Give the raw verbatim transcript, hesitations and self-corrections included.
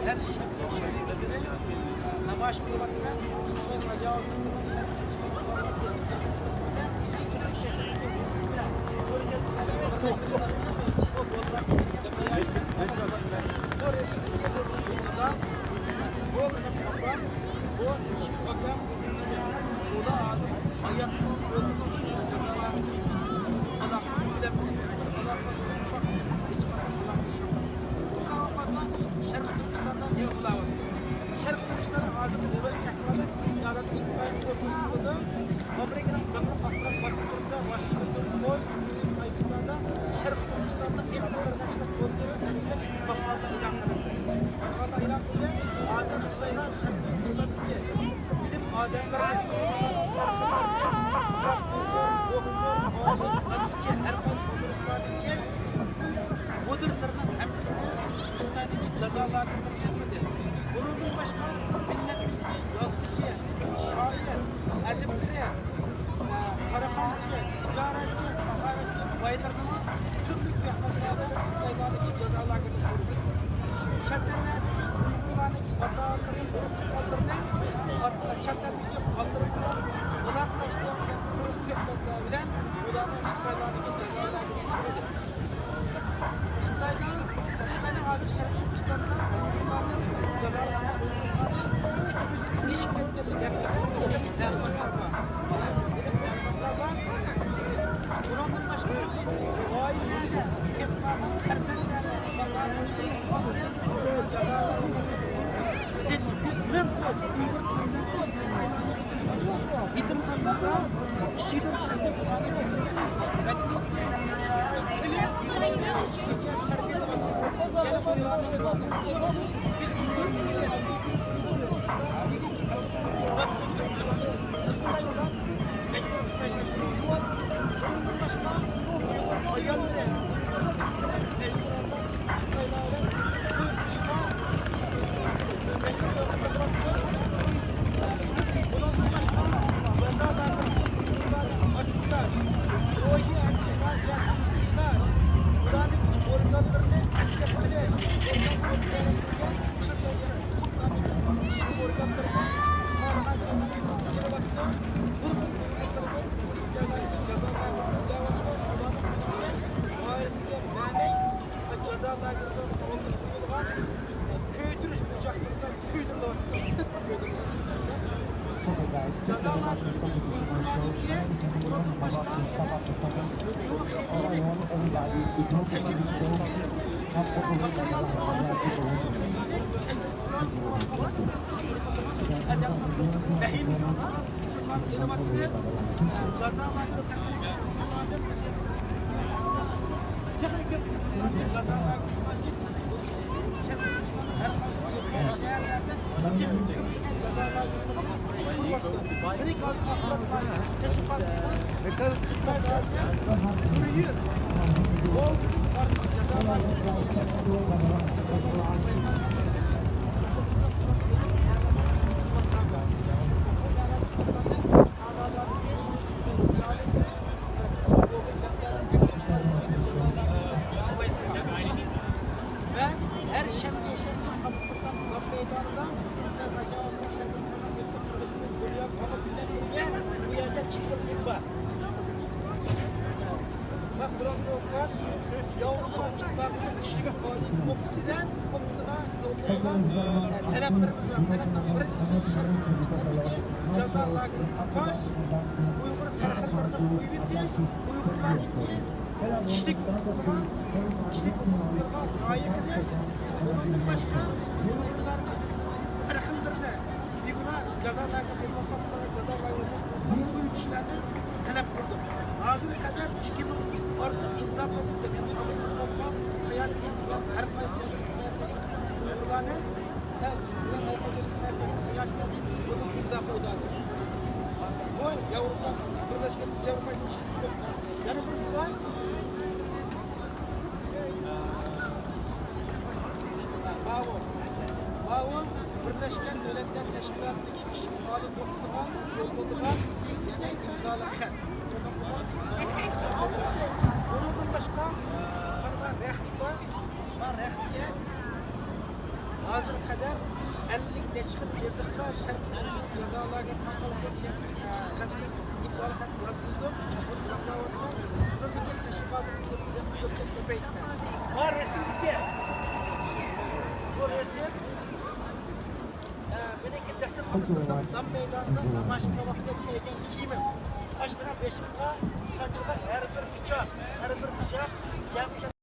ھەر شەھەر شەھىرىدە نامايىش قىلىۋاتىمەن. تاجاۋۇزچىلىقنىڭ شەرقىي تۈركىستان بۇ رەسىمگە، بۇ رەسىمگە، بۇ ئىككى ئاكام ئۇلار ھازىر ھاياتمۇ، ئۆلۈممۇ، جازالارنى ئالاقە بىلەن ئالاقىسى يوق. ھېچقانداق ئالاقىسى يوق. بۇنىڭغا قارىسا، شەرقىي تۈركىستاندا نېمە بولاۋاتىدۇ؟ شەرقىي تۈركىستان ھازىر نۆۋەتتىكى ئەھۋالى ئادەم ئىنتايىن قورقۇنچلۇق سالىدۇ. ئامېرىكىنىڭ داڭلىق ئاخبارات ۋاسىتىلىرىدا ۋاشىنگتون پوست، نيۇ يورك تايمسلاردا شەرقىي تۈركىستاندا ئېتنىك قىرغىنچىلىق بولدى دېگەن ماقالە ئېلان قىلىندى. ماقالە ئېلان قىلدى. ھازىر خىتايلار شەرقىي تۈركىستاندىكى بىلىم ئادەملىرىنى، ئۇيغۇرلارنى، سەرخىللەرنى، پروفېسسور، دوكتور، ئالىم، يازغۇچى، ھەر قايسى ئۇيغۇرلارنىڭكى مۇدىرلىرىنىڭ ھەممىسىنى خىتايدىكى جازا لاگېرلىرىغا سولىدى. بۇنىڭدىن باشقا مىللەتنىڭكى يازغۇچى، شائىر، ئەدىبلىرى، كارخانىچى، تىجارەتچى، ساخاۋەتچى بايلىرىنىمۇ تۈرلۈك مەھبۇسخانىلاردا، خىتايلاردىكى جازا لاگېرلىرىغا سولىدى. چەت ئەللەردىكى ئۇيغۇرلارنىڭكى ئاتا-ئانىلىرى، ئۇرۇق-تۇغقانلىرىنى ئات-، چەت ئەلدىكى بالىلىرىمىزنى بۇلاقلاشتى، قۇرۇق كۆكتاتلار بىلەن ئۇلارنى خىتايلاردىكى جازا لاگېرىغا سولىدى. خىتايدا، خىتاينىڭ ھازىر شەرقىي تۈركىستاندا ئۇيغۇرلارنى جازالىغان ئۇيغۇر سانى ئۈچ مىليوندىن ئېشىپ كەتكەنلىكى ھەققىدە ئېنىق مەلۇماتلار بار. ئېنىق مەلۇماتلار بار. بۇنىڭدىن باشقا، ئائىلىلەردە كېپىللارنىڭ پەرزەنتلەرنى، ئاتا-ئانىسى، ئوغۇللىرى جازالىغان يەتتە يۈز مىڭ ئۇيغۇر پەرزەنتى يېتىمخانىلاردا كىچىكىدىن تارتىپ ئۇلارنى مەدەنىيەتكە، جازا لاگېرلىرىدا كۆيدۈرۈش ئوچاقلىرىدا كۆيدۈرۈلۈۋاتىدۇ. جازا لاگېرىدىكى ئۇيغۇرلارنىڭكى بۇنىڭدىن باشقا يەنە بىيوخىمىيەلىك، ئە، تەجرىبىلىك ماتېرىيال، ئادەمنىڭ ۋەھىمىسىنى ئۇچۇرلارنى ئېلىۋاتىمىز. جازا لاگېرى تېخىمۇ كۆپ جازا لاگېرى، شەرقىي تۈركىستاننىڭ ھەر قايسى شەھەرلەردە تېخىمۇ كۆپ جازا لاگېرى قۇرۇلۇۋاتىدۇ. مېنىڭ ھازىر ئاخبارات بار. تەشۋىقاتىدا خىتايدا بىر يۈز ئالتە مىڭ ئارتۇق جازا لاگېرى. ۋە ھەر شەنبە، يەكشەنبە قاپقۇرساق مەيدانىدا بۇ يەردە چىقىپ بار. ۋە قۇرامدا ئولتۇرغان ياۋروپا ئىتتىپاقىنىڭ كىشىلىك ئالىي كومىتېتىدە، كومىتېتىغا يوللىغان تەلەپلىرىمىز بار. تەلەپنىڭ بىرىنچىسى، شەرقىي تۈركىستاندىكى جازا لاگېرىنى تاقاش، ئۇيغۇر سەرخىللىرىنى قويۇۋېتىش، ئۇيغۇرلارنىڭكى كىشىلىك ھوقۇقلىرىغا، كىشىلىك ھوقۇقلىرىغا رىئايە قىلىش، ئۇنىڭدىن باشقا ئۇيغۇرلارنىڭ سەرخىللىرىنى، بىگۇناھ جازا لاگېرىدا يېتىۋاتقان جازا لاگېرىدا قويۇۋېتىشلەرنى تەلەپ قىلدۇق. ھازىرغا قەدەر ئىككى مىڭ ئارتۇق ئىمزا قوبۇل قىلدۇق. يەنى ئامستېردامغا ساياھەت قىلىپ ھەر قايسى جايلارغا ساياھەت قىلغان ئۇيغۇرلارنى، ھە، ئۇلار ھەر قايسى جايلارغا ساياھەت قىلغان ساياھەتلەرنى بۇنى ئىمزا قويدى. بۇ ياۋروپا بىرلەشكەن ياۋروپا يەنە بىرسى بار. ماۋۇ، ماۋۇ بىرلەشكەن دۆلەتلەر تەشكىلاتىدىكى كىشىلىك پائالىيەت توغرىسىدا يوللىدىغان يەنە ئىمزالىق خەت. بۇنىڭدىن باشقا، مانا رەخت بار. مانا رەختكە ھازىرغا قەدەر ئەللىك نەچچە خىل يېزىقتا شەرقىي تۈركىستان جازا لاگېرى تاقالسۇن دېگەن، ئە، خەتنى، ئىمزالىق خەتنى يازغۇزدۇم. بۇنى ساقلاۋاتىمەن. بۇنىڭدىن كېيىن تەشۋىقاتنى كۆپ-، كۆپ-، كۆپ-، كۆپەيتىمەن. مانا رەسىمدىكى. بۇ رەسىم، ئە، مېنىڭكى دەسلەپكى مىسىردا دام مەيدانىدا نامايىش قىلغان ۋاقتىدا كىيگەن كىيىمىم. ئاشۇ مېنىڭ بېشىمغا سانجىلغان ھەر بىر پىچاق، ھەر بىر پىچاق جەم